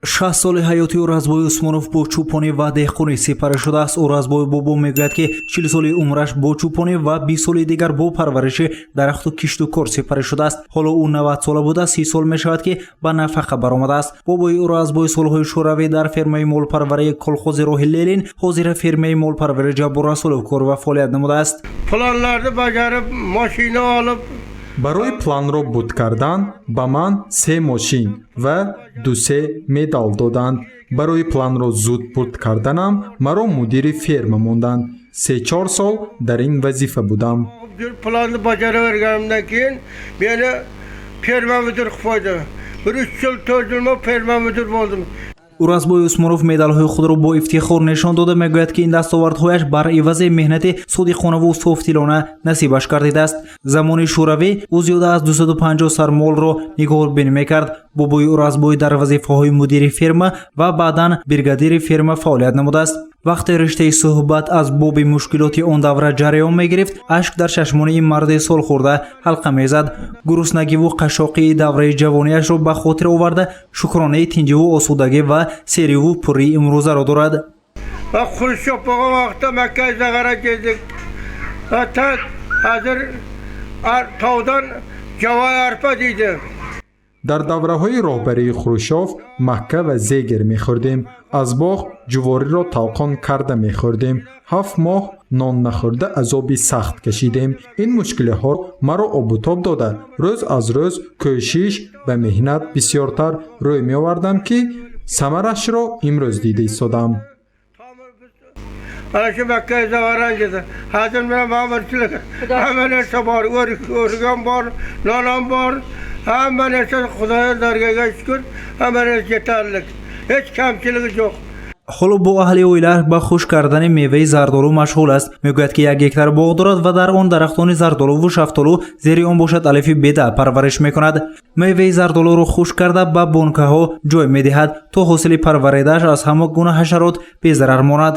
60 соли ҳаёти Уразбой Усмонов бо чӯпонӣ ва деҳқонӣ сипарӣ шудааст. Уразбой бобо мегӯяд, ки 40 соли умраш бо чӯпонӣ ва 20 соли дигар бо парвариши дарахту кишту кор сипарӣ шудааст. Ҳоло ӯ 90 сола буда, 30 сол мешавад, ки ба нафақа баромадааст. Бобои Уразбой солҳои шӯравӣ дар фермаи молпарварии колхози роҳи Ленин, ҳозира фермаи молпарварии Ҷаббор Расулов, кор ва фаъолият намудааст. Planlarni bajarib, mashina olib. Барои планро буд кардан ба ман се мошин ва дусе медал доданд. Барои планро зуд буд карданам маро мудири ферма монданд. Се-чор сол дар ин вазифа будам. Planni bajaraverganimdan keyin meni ferma mudir qilib qo'ydi. Bir 3 yil, 4 yil ferma mudir bo'ldim. Уразбой Усмонов медалҳои худро бо ифтихор нишон дода, мегӯяд, ки ин дастовардҳояш бар ивази меҳнати содиқонаву софдилона насибаш гардидааст. Замони шӯравӣ ӯ зиёда аз 250 сар молро нигоҳбин мекард. Бобои Уразбой дар вазифаҳои мудири ферма ва баъдан бригадири ферма фаъолият намудааст. Вақте риштаи суҳбат аз боби мушкилоти он давра ҷараён мегирифт, ашк дар чашмони ин марди солхӯрда ҳалқа мезад. Гуруснагиву қашшоқии давраи ҷавониашро ба хотир оварда, шукронаи тинҷиву осудагӣ ва сериву пуррии имрӯзаро дорад. Va Xrushchov bo'lgan vaqtda makka zag'ara yedik. Hatto hozir tovdan javon arpa deydi. Дар давраҳои роҳбарии Хрушёв макка ва зегер мехӯрдем. Аз боғ ҷувориро талқон карда мехӯрдем. 7 моҳ нон нахӯрда азоби сахт кашидем. Ин мушкилиҳо маро обутоб дода, рӯз аз рӯз кӯшиш ба меҳнат бисёртар рӯй меовардам, ки самарашро имрӯз дида истодам. Mana shu makka zag'aran yedi. Hozir mana ma'murchilik, hamma narsa bor, o'rik ham bor, non ham bor, hamma narsa. Xudoyo dargohiga shukur, hamma narsa yetarli, hech kamchiligi yo'q. Ҳоло бо аҳли оила ба хушк кардани меваи зардолу машғул аст. Мегӯяд, ки 1 гектар боғ дорад ва дар он дарахтони зардолуву шафтолу, зери он бошад алифи беда парвариш мекунад. Меваи зардолуро хушк карда, ба бонкаҳо ҷой медиҳад, то ҳосили парваридааш аз ҳама гуна ҳашарот безарар монад.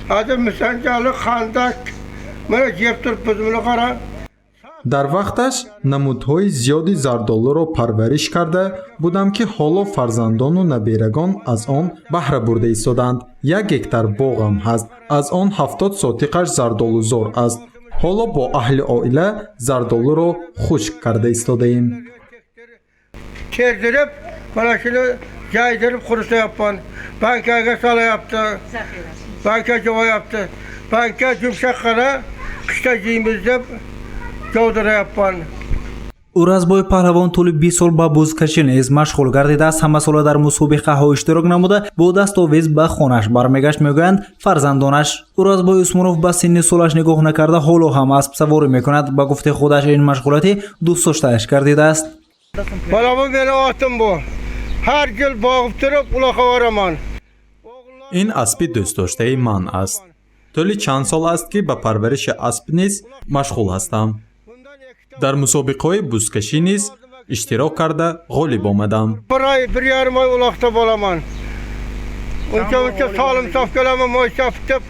Hozir misanchalik xandak mana yeb turibmiz, buni qara. Дар вақташ намудҳои зиёди зардолуро парвариш карда будам, ки ҳоло фарзандону наберагон аз он баҳра бурда истоданд. 1 гектар боғам ҳаст, аз он 70 сотиқаш зардолузор аст. Ҳоло бо аҳли оила зардолуро хушк карда истодаем. Terdirib, mana shuni yaydirib qurityapman. Bankaga solyapti, banka jo'yapti, banka yumshoqqina qishda yeymiz deb yovdiryapman. Уразбой паҳлавон тӯли 20 сол ба бузкашӣ низ машғул гардидааст. Ҳамасола дар мусобиқаҳо иштирок намуда, бо дастовез ба хонааш бармегашт, мегӯянд фарзандонаш. Уразбой Усмонов ба синни солаш нигоҳ накарда, ҳоло ҳам аспсаворӣ мекунад. Ба гуфти худаш, ин машғулияти дӯстдоштааш гардидааст. Mana bu meni otim bu. Har yil boqib turib uloqqa boraman. Ин аспи дӯстдоштаи ман аст. Тӯли чанд сол аст, ки ба парвариши асп низ машғул ҳастам. Дар мусобиқаҳои бузкашӣ низ иштирок карда, ғолиб омадам. Bir oy, 1,5 oy uloqda bo'laman. Uncha muncha solim sop kelaman, moy chopib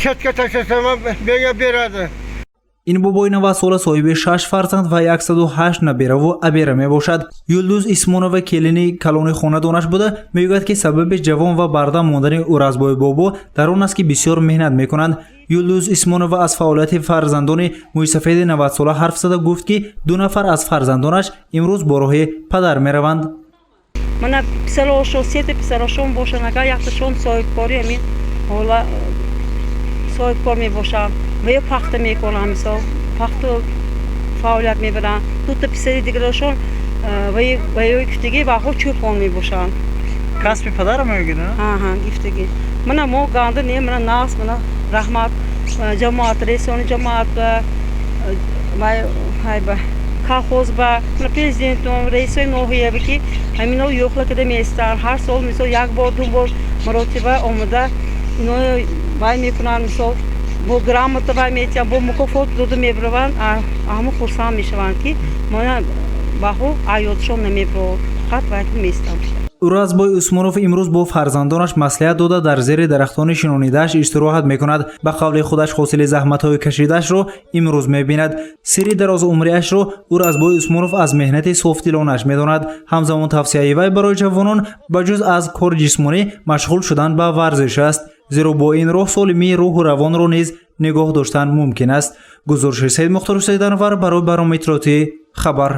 chetga tashlasam ham menga beradi. Ин бобои 90 сола соҳиби шаш фарзанд ва 108 набераву абера мебошад. Юлдуз Исмонова келини калони хонадонаш буда, мегӯяд, ки сабаби ҷавон ва бардам мондани Уразбой бобо дар он аст, ки бисёр меҳнат мекунанд. Юлдуз Исмонова аз фаъолияти фарзандони мӯйсафеди 90 сола ҳарф зада, гуфт, ки ду нафар аз фарзандонаш имрӯз бо роҳи падар мераванд. Мана писарошон, сета писарошон бошанд, агар якташон соҳибкори ҳамин ҳола соҳибкор мебошанд ва ё пахта мекунанд, мисол, пахту фаъолият мебаранд. Дута писари дигарашон ва ё гуфтагӣ ваҳо чӯпон мебошанд. Касби падара мегӯед? Ҳа, гифтагӣ. Мана мо ганда не, мана нас, мана раҳмат ҷамоат, раисони ҷамоат ба колхоз, ба президентум, раисои ноҳиява, ки ҳамино ёхла када меистанд. Ҳар сол, мисол, як бор, ду бор маротиба омада, ино вай мекунанд, мисол, бо грамота вай метиҳанд, бо мукофот дода мебараванд. Ҳама хурсанд мешаванд, ки мана баҳо аёдшон намебарод, фақат вай меистанд. Уразбой Усмонов имрӯз бо фарзандонаш маслиҳат дода, дар зери дарахтони шинонидааш истироҳат мекунад. Ба қавли худаш, ҳосили заҳматҳои кашидаашро имрӯз мебинад. Сирри дарозумриашро Уразбой Усмонов аз меҳнати софдилонаш медонад. Ҳамзамон тавсияи вай барои ҷавонон ба ҷуз аз кори ҷисмонӣ машғул шудан ба варзиш аст, зеро бо ин роҳ солимии рӯҳу равонро низ нигоҳ доштан мумкин аст. Гузориши Саидмухтор Ҳусайданвар барои барномаи иттилоотии «Хабар».